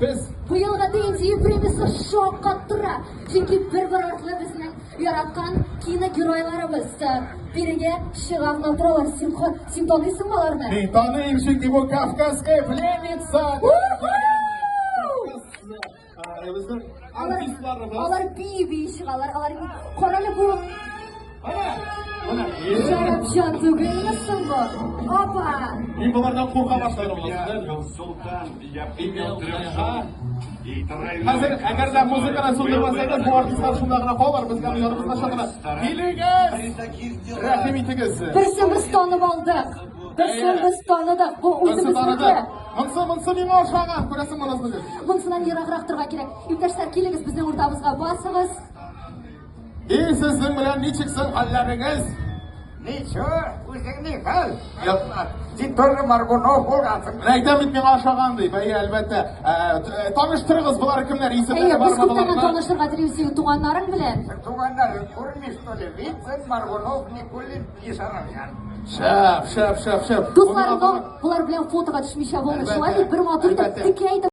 Без Быелгы TNT премиясе шаккаттыра, чөнки бер-бер артлы безнең яраткан киногеройларыбыз бирегә чыга гына торалар. Син, син таныйсыңмы аларны? Мин таныйм, чөнки бу Кавказская пленница. Безнең артистларыбыз. Алар бии-бии чыгалар, алар карале бу Менә, менә. Шәрәпҗан түгелме соң бу? Апа! Мин болардан курка башладым. Султан, я имел трех жен и тройной Хәзер, әгәр дә музыканы сүндермәсәгез, бу артистлар шунда гына калыр, безгә яныбызга чакыра. Килегез! При таких делах Рәхим итегез. Берсен без танып алдык. Берсен без таныдык. Бу Монсы үзебезнеке. таныды. Монсы, монсы миңа ошаган, күрәсең монысын. Монсыннан ераграк торырга кирәк. Иптәшләр, килегез безнең уртабызга басыгыз. И сезнең белән ничек соң хәлләрегез? Ничего, үзең ни хәл? Юк. Син тоже Маргунов булгансың. Менә әйтәм бит миңа ошаган дип. Әйе, әлбәттә. Таныштырыгыз, болар кемнәр? Әйе, Исемнәре без бармы күптәннән боларның? танышырга телибез синең туганнарың белән. Туганнар күрми, что ли? Вицин, Маргунов, Никулин и Шарафян. Шәп, шәп, шәп, шәп. Дусларым, болар белән фотога төшмичә булмый. Шулай бит бер матур итеп, Әлбәттә. текә итеп.